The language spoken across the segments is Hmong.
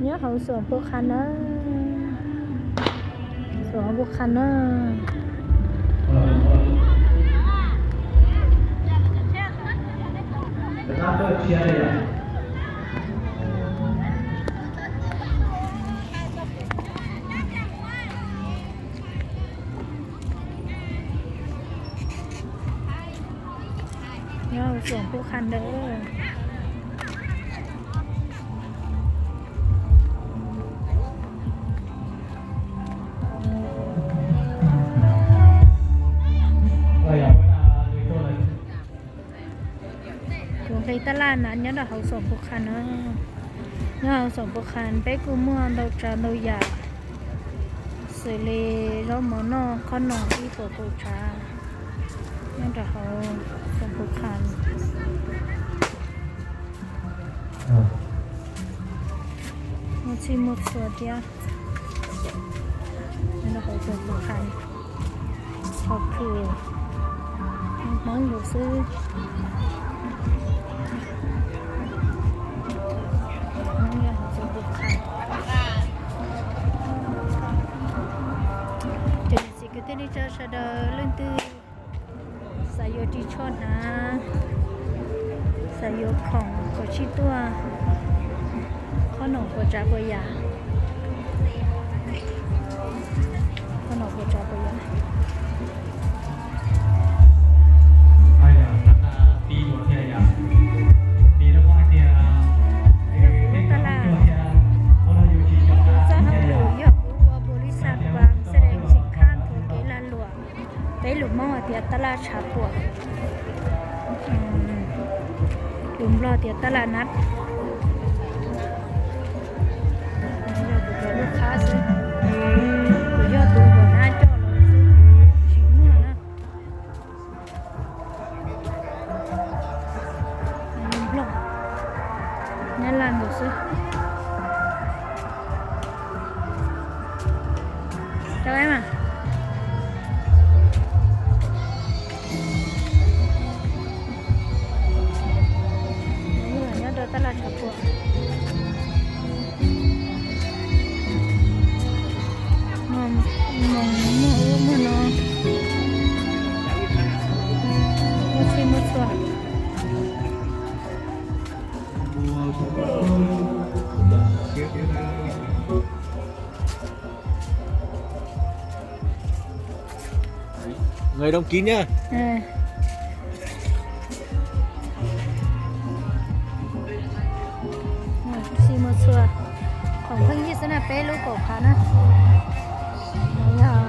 Nyob hauv Xoom Phu Khas na. Xoom Phu Khas na. Nyob Xoom Phu Khas ntawd. Kuv nqis taj laj na nyob rau hauv Xoom Phu Khas no. Nyob hauv Xoom Phu Khas peb kuj muaj ntau tsav ntau yam, xws li zaub mov noj qhob noom ib puas kaum tsav nyob rau hauv Xoom Phu Khas. Muaj txhij muaj txhua thiab. Nyob rau hauv Xoom Phu Khas, qhov khwm Hmoob lawm xwb. Hmoob nyob hauv Xoom Phu Khas. Cov niam txiv kwv tij neej tsa sawv daws leej twg xav yuav ris tsho hnav, xav yuav khoom kom sib tuaj, qhob noom puas tsav puas yam, qhob noom puas tsav puas yam. Kuv tab laj, kuv txoj hauj lwm yog kuv ua npaum li xav pas xab dees tsis khab nthuav kev lag luam. Peb lus Hmoob hais tias tab laj tshav puam, lus Nplog tias tab laj nab. Yog kuv cov lub qhab xwb, kuv yog tus huam nab coj los xwb, kuv tsis muaj na. Nplog, Nyab Laj nkaus xwb. Cov mas, nyob rau tab laj tshav puam. Muaj ub muaj no, muaj txhij muaj txhua. Người đóng kín nhá. Txhij muaj txhua, khoom pheej yig xwb na, peb lub kaum phav na. No yog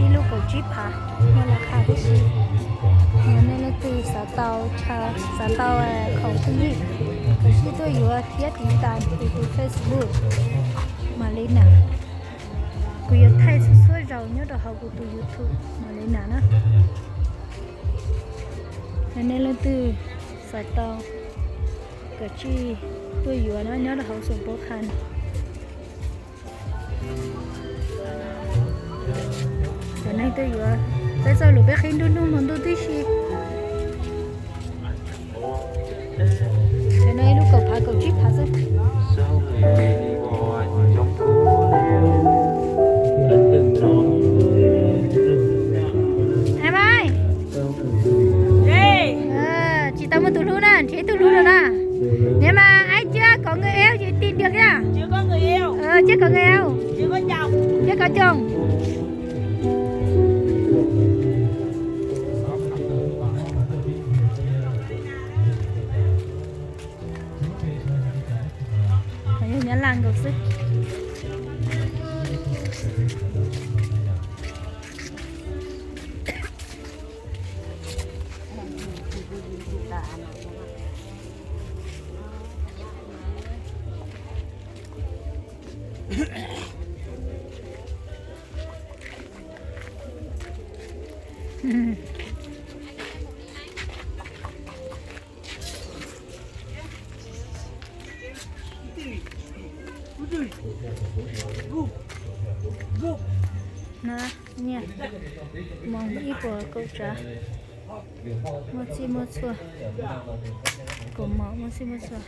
ib lub kaum tsib phav, no las kha tib si. Nej leej twg xav tau, xav tau khoom pheej yig, koj sib tuaj yuav thiab tiv tas kuv tus Facebook mam li nam. Kuv yuav thaij txhua txhua zaus nyob rau hauv kuv tus YouTube mam li nam na. Nej leej twg xav tau, koj sib tuaj yuav na, nyob rau hauv Xoom Pov Khas. Cov neeg tuaj yuav, peb txoj lus peb qhib nruab hnub hmo ntuj tib si. Cov no ib lub kaum phav kaum tsib phav xwb. Aib Maib, tsis tau muaj tus hlub na, nrhiav ib tug hlub rau na. Niam mas aib, chưa có người yêu thì tìm được nha. Chưa có người yêu. Chưa có chồng. Nyab Laj nkaus xwb. Na, nyiaj moos ib puas kaum tsav, muaj txhij muaj txhua, kaum moos muaj txhij muaj txhua.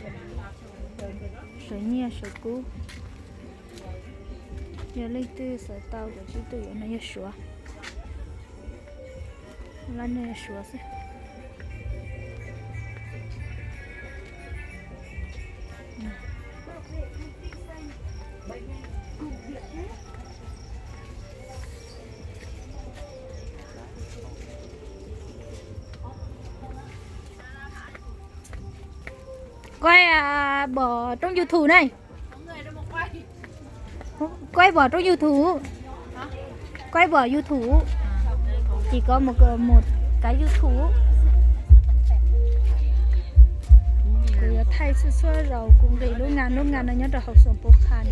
Sawv nyiaj sawv kub. Yog leej twg xav tau kav tsij tuaj yuav no yog Suav. Lab no yog Suav xwb. Quay à, bỏ trong YouTube này. Quay bỏ trong YouTube. Quay bỏ YouTube. Chỉ có một, một cái YouTube. Kuv yuav thaij txhua txhua zaus kuv nqis lub nga, lub nga no nyob rau hauv xoom Pov Khas.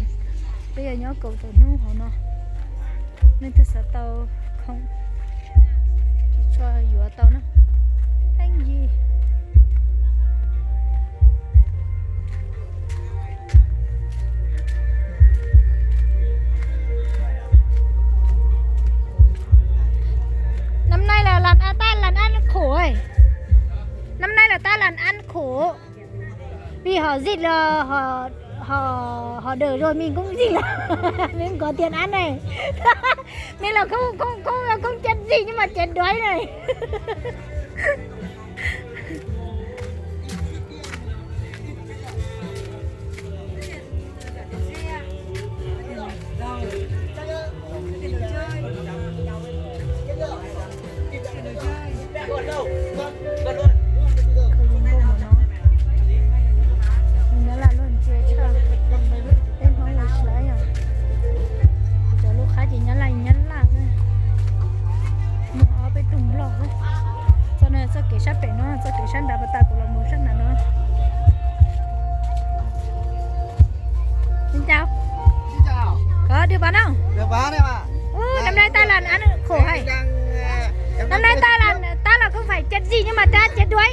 Peb yuav nyob kaum tawm hnub hauv no. Leej twg xav tau khoom, tsis tshua yuav tau na. Pheej yig. Năm nay là làm ăn, ta làm ăn khổ ấy. Năm nay là ta làm ăn khổ. Vì họ dịch là họ, họ, họ đỡ rồi mình cũng dịch là mình có tiền ăn này. Nên là không, không, không, không chết dịch nhưng mà chết đói này. Nyab Laj luag ntsia tshaj, peb Hmoob ua tsis laib yom. Kuv cov lub qab ces Nyab Laj Nyab Laj xwb. Muaj ob peb tug Nplog xwb. Txoj no txoj kev sab pem no, txoj kev sab nrad pas tas kuv los mus sab nrad no. Xin chào. Xin chào. Có được bán không? Được bán em ạ. Ú, năm nay ta làm ăn khổ hả? Đang, ờ, em Năm đang nay ta làm, ta là không phải chết gì nhưng mà ta chết đuối.